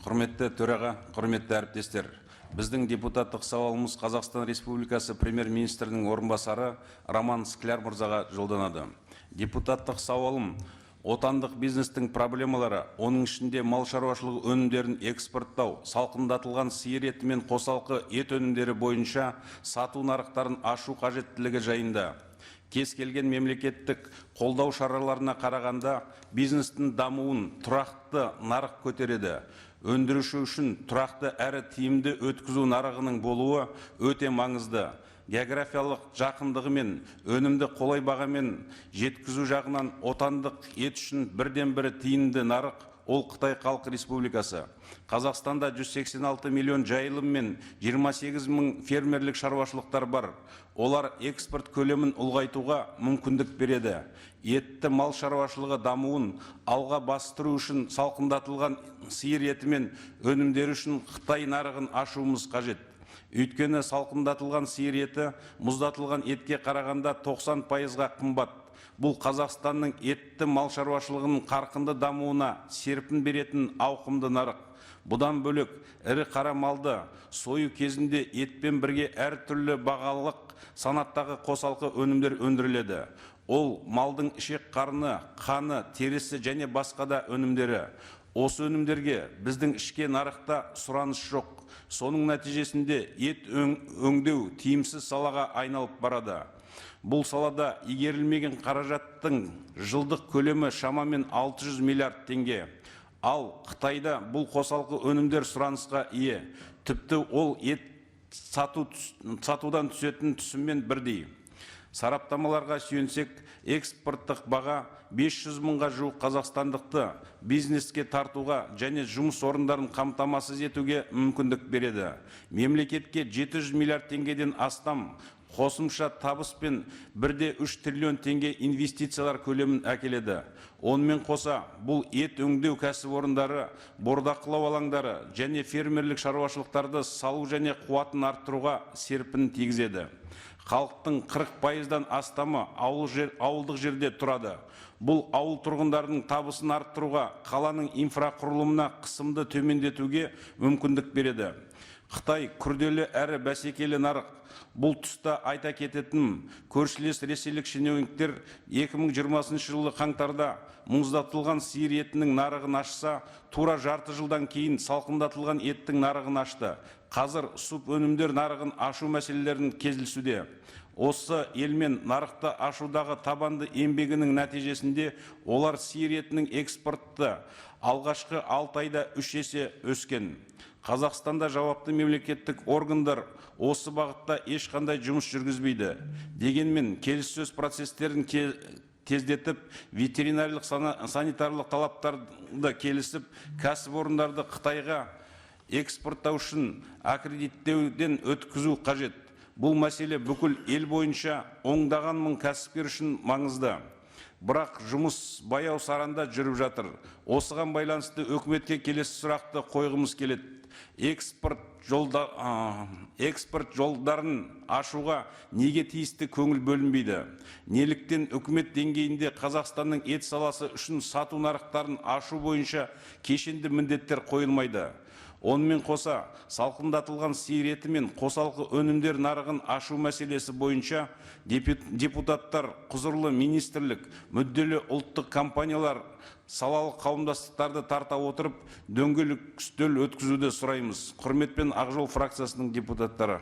Құрметті төраға, құрметті әріптестер, біздің депутаттық сауалымыз Қазақстан Республикасы премьер-министрінің орынбасары Роман Скляр мырзаға жолданады. Депутаттық сауалым отандық бизнестің проблемалары, оның ішінде мал шаруашылығы өнімдерін экспорттау, салқындатылған сиыр еті мен қосалқы ет өнімдері бойынша сату нарықтарын ашу қажеттілігі жайында. Кез келген мемлекеттік қолдау шараларына қарағанда, бизнестің дамуын тұрақты нарық көтереді. Өндіруші үшін тұрақты әрі тиімді өткізу нарығының болуы өте маңызды. Географиялық жақындығы мен өнімді қолай бағамен жеткізу жағынан отандық ет үшін бірден бір тиімді нарық ол Қытай Халық Республикасы. Қазақстанда 186 миллион жайылым мен 28 мың фермерлік шаруашылықтар бар. Олар экспорт көлемін ұлғайтуға мүмкіндік береді. Етті мал шаруашылығы дамуын алға бастыру үшін салқындатылған сиыр еті мен өнімдері үшін Қытай нарығын ашуымыз қажет. Өйткені салқындатылған сиыр еті мұздатылған етке қарағанда 90%-ға қымбат. Бұл Қазақстанның етті мал шаруашылығының қарқынды дамуына серпін беретін ауқымды нарық. Бұдан бөлек, ірі қара малды сою кезінде етпен бірге әртүрлі бағалық санаттағы қосалқы өнімдер өндіріледі. Ол малдың ішек қарны, қаны, терісі және басқа да өнімдері. Осы өнімдерге біздің ішкі нарықта сұраныс жоқ. Соның нәтижесінде ет өңдеу тиімсіз салаға айналып барады. Бұл салада игерілмеген қаражаттың жылдық көлемі шамамен 600 миллиард теңге. Ал Қытайда бұл қосалқы өнімдер сұранысқа ие. Тіпті ол ет сатудан түсетін түсіммен бірдей. Сараптамаларға сүйенсек, экспорттық баға 500 мыңға жуық қазақстандықты бизнеске тартуға және жұмыс орындарын қамтамасыз етуге мүмкіндік береді. Мемлекетке 700 миллиард теңгеден астам қосымша табыс пен 1,3 триллион теңге инвестициялар көлемін әкеледі. Онымен қоса, бұл ет өңдеу кәсіпорындары, бордақылау алаңдары және фермерлік шаруашылықтарды салу және қуатын арттыруға серпін тигізеді. Халықтың 40%-дан астамы ауылдық жерде тұрады. Бұл ауыл тұрғындарының табысын арттыруға, қаланың инфрақұрылымына қысымды төмендетуге мүмкіндік береді. Қытай күрделі әрі бәсекелі нарық. Бұл тұста айта кететінім, көршілес ресейлік шенеуніктер 2020 жылы қаңтарда мұздатылған сиыр етінің нарығын ашса, тура жарты жылдан кейін салқындатылған еттің нарығын ашты. Қазір субөнімдер нарығын ашу мәселелерін кездесуде. Осы елмен нарықты ашудағы табанды еңбегінің нәтижесінде олар сиыр етінің экспорты алғашқы 6 айда 3 есе өскен. Қазақстанда жауапты мемлекеттік органдар осы бағытта ешқандай жұмыс жүргізбейді. Дегенмен келіссөз процестерін тездетіп, ветеринарлық санитарлық талаптарды келісіп, кәсіпорындарды Қытайға экспорттау үшін аккредиттеуден өткізу қажет. Бұл мәселе бүкіл ел бойынша ондаған мың кәсіпкер үшін маңызды. Бірақ жұмыс баяу саранда жүріп жатыр. Осыған байланысты өкіметке келесі сұрақты қойғымыз келеді. Экспорт жолдарын ашуға неге тиісті көңіл бөлінбейді? Неліктен үкімет деңгейінде Қазақстанның ет саласы үшін сату нарықтарын ашу бойынша кешенді міндеттер қойылмайды? Онымен қоса, салқындатылған сиыр еті мен қосалқы өнімдер нарығын ашу мәселесі бойынша депутаттар, құзырлы министрлік, мүдделі ұлттық компаниялар, салалық қауымдастықтарды тарта отырып, дөңгелек үстел өткізуді сұраймыз. Құрметпен, Ақ жол фракциясының депутаттары.